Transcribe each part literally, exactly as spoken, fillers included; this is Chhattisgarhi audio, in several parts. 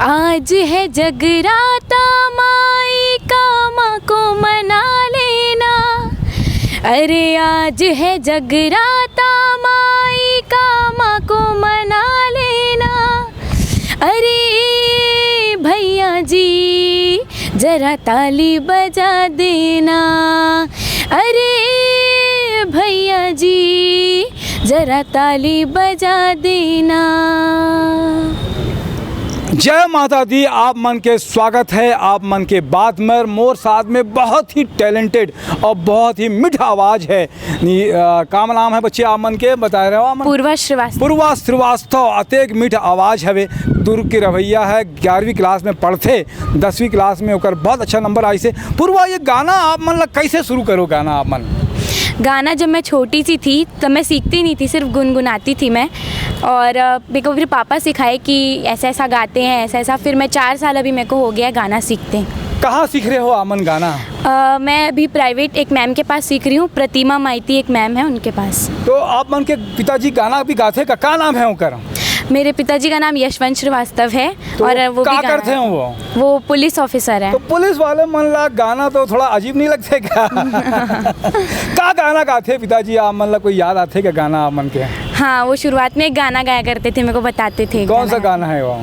आज है जगराता, माई कामा को मना लेना। अरे आज है जगराता, माई कामा को मना लेना। अरे भैया जी, जरा ताली बजा देना। अरे भैया जी, जरा ताली बजा देना। जय माता दी, आप मन के स्वागत है आप मन के बात में। मोर साथ में बहुत ही टैलेंटेड और बहुत ही मीठा आवाज़ है। नी, अ, का नाम है बच्चे आप मन के, बता रहे हो आप मन? पूर्वा श्रीवास्तव। पूर्वा श्रीवास्तव, अतेक मीठा आवाज़ हवे। दुर्ग के रहवैया है, ग्यारहवीं क्लास में पढ़थे, दसवीं क्लास में ओकर बहुत अच्छा नंबर आइसे। पूर्वा, ये गाना आप मन ला कैसे शुरू करो, गाना आप मन? गाना जब मैं छोटी सी थी तब मैं सीखती नहीं थी, सिर्फ गुनगुनाती थी मैं। और अ, मेरे को फिर पापा सिखाए कि ऐसा ऐसा गाते हैं, ऐसा ऐसा। फिर मैं चार साल अभी मेरे को हो गया गाना सीखते। कहाँ सीख रहे हो आप मन गाना? अ, मैं अभी प्राइवेट एक मैम के पास सीख रही हूँ, प्रतिमा माइती एक मैम है, उनके पास। तो आप मन के पिताजी गाना भी गाथे का? का नाम है ओकर? मेरे पिताजी का नाम यशवंत श्रीवास्तव है। तो और वो भी का गाना करते हैं वो? वो पुलिस ऑफिसर है। तो पुलिस वाले मन ला गाना तो थोड़ा अजीब नहीं लगते क्या? का गाना गाथे पिताजी आप मन ला, कोई याद आथे क्या गाना आप मन के? हाँ, वो शुरुआत में एक गाना गाया करते थे, मेरे को बताते थे एक कौन सा गाना। गाना है वो?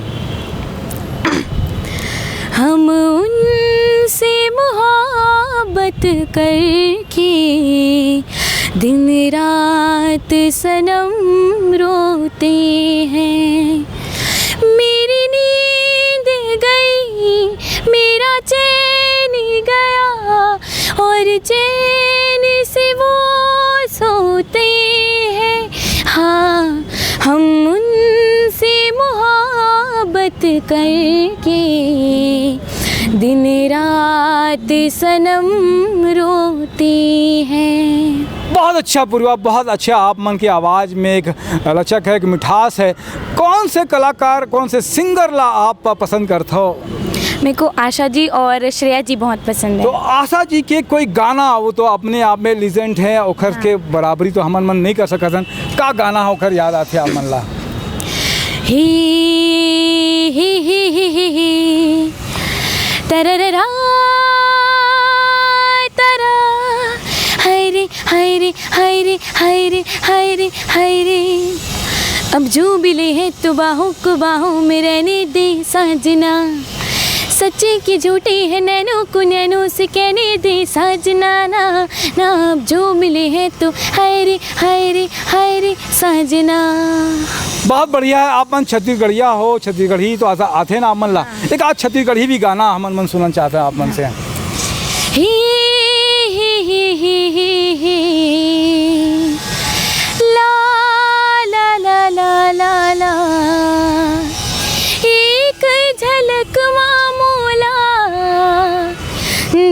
हम उनसे मोहब्बत करके दिन रात सनम रोते हैं। मेरी नींद गई, मेरा चैन गया, और चैन से वो सोते हैं। हाँ, हम उनसे मोहब्बत करके दिन रात सनम रोते हैं। बहुत अच्छा पूर्वा, बहुत अच्छा। आप मन के आवाज़ में एक लचक है, एक मिठास है। कौन से कलाकार, कौन से सिंगर ला आप पसंद करथो? मेरे को आशा जी और श्रेया जी बहुत पसंद है। तो आशा जी के कोई गाना, वो तो अपने आप में लीजेंड है, ओखर हाँ। के बराबरी तो हमन मन नहीं कर सकत हन। का गाना ओखर याद आथे आप मन ला? ही, ही, ही, ही, ही, ही। तरररा, तरा। हाय रे, हाय रे, हाय रे, हाय रे, हाय रे, हाय रे। अब जो मिले हैं तो बाहों को बाहों में रहने दे साजना। सच्चे की झूठी है नैनों को नैनों से कहने दे साजना ना। ना अब जो मिले हैं तो हाय रे, हाय रे, हाय रे साजना। बहुत बढ़िया है, आप मन छत्तीसगढ़िया हो, छत्तीसगढ़ी तो आसा आथे ना आप मन ला। हाँ। एक आज छत्तीसगढ़ी भी गाना हमन मन सुनना चाहते हैं आप मन से। ही, ही, ही, ही, ही, ही। ला, ला, ला, ला, ला, ला। एक झलक मा मोला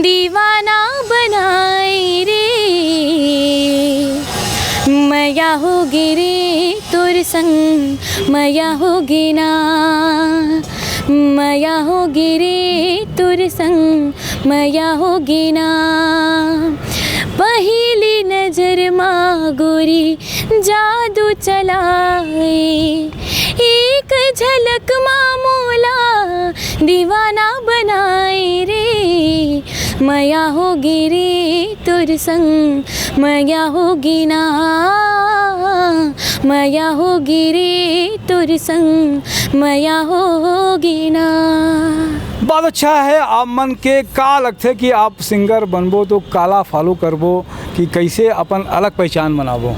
दीवाना बनाए रे। मया होगे रे तोर संग, मया होगे ना, मया होगे रे तोर संग, मया होगे ना। पहिली नजर मा गोरी जादू चलाए, एक झलक मा मोला दीवाना बनाए रे। मया होगे रे तोर संग, मया होगे ना, मया होगे रे तोर संग, मया होगे ना। बहुत अच्छा है। आप मन के का लगथे कि आप सिंगर बनबो तो काला फॉलो करबो कि कैसे अपन अलग पहचान बनाबो?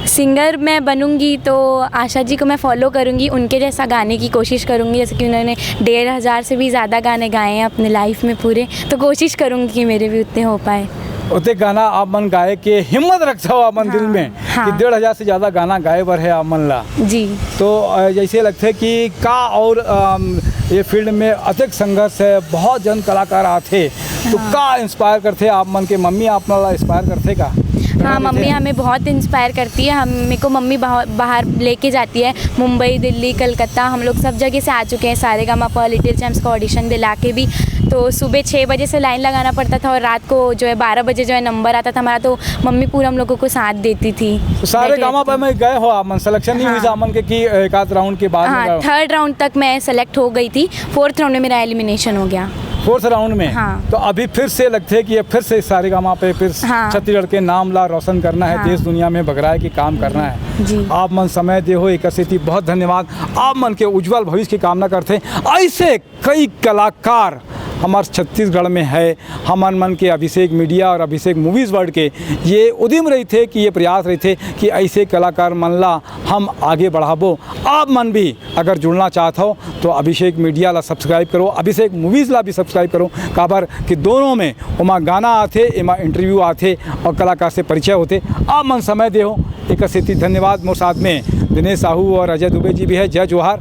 सिंगर मैं बनूंगी तो आशा जी को मैं फॉलो करूंगी, उनके जैसा गाने की कोशिश करूंगी, जैसे कि उन्होंने डेढ़ हज़ार से भी ज़्यादा गाने गाए हैं अपने लाइफ में पूरे, तो कोशिश करूंगी कि मेरे भी उतने हो पाए। उतने गाना आप मन गाए के हिम्मत रखता हो आप मन दिल हाँ, में हाँ। कि डेढ़ हज़ार से ज़्यादा गाना गाए बर है आप मन ला। जी। तो, अ, जैसे लगथे कि का और, अम, ये फील्ड में अतेक संघर्ष है, बहुत जन कलाकार आथे, तो हाँ। का इंस्पायर करथे आप मन के? मम्मी आप मन ला इंस्पायर करथे का? हाँ, मम्मी हमें बहुत इंस्पायर करती है। हम, मेरे को मम्मी बाहर, बाहर लेके जाती है, मुंबई, दिल्ली, कलकत्ता, हम लोग सब जगह से आ चुके हैं सारेगामापा, लिटिल चैम्प्स का ऑडिशन दिला के भी। तो सुबह छः बजे से लाइन लगाना पड़ता था और रात को जो है बारह बजे जो है नंबर आता था हमारा, तो मम्मी पूरा हम लोगों को साथ देती थी। तो सारे बैठे गामा रहती पर में गए हो आप मन, सिलेक्शन नहीं हुई हाँ। था मन के कि एक आध राउंड के बाद में हाँ, गए हो? थर्ड राउंड तक मैं सेलेक्ट हो गई थी। फोर्थ राउंड में मेरा एलिमिनेशन हो गया। फोर्थ राउंड में। हाँ। तो अभी फिर से लगथे कि ये फिर से सारे गामा पे फिर हाँ। छत्तीसगढ़ के नाम ला रोशन करना है, हाँ। देश दुनिया में बघराए के काम करना है। जी। आप मन समय दे हो, एकर सेती बहुत धन्यवाद। आप मन के उज्जवल भविष्य की कामना करथे। ऐसे कई कलाकार हमार छत्तीसगढ़ में है। हमन मन के अभिषेक मीडिया और अभिषेक मूवीज वर्ल्ड के ये उदिम रहिथे कि ये प्रयास रहिथे कि ऐसे कलाकार मन ला हम आगे बढ़ाबो। आप मन भी अगर जुड़ना चाहत हो तो अभिषेक मीडिया ला सब्सक्राइब करो, अभिषेक मूवीज ला भी सब्सक्राइब करो, काबर कि दोनों में ओमा गाना आथे, एमा इंटरव्यू आथे और कलाकार से परिचय होथे। आप मन समय दे हो, एक सेती धन्यवाद। मोर साथ में दिनेश साहू और अजय दुबे जी भी है। जय जोहार।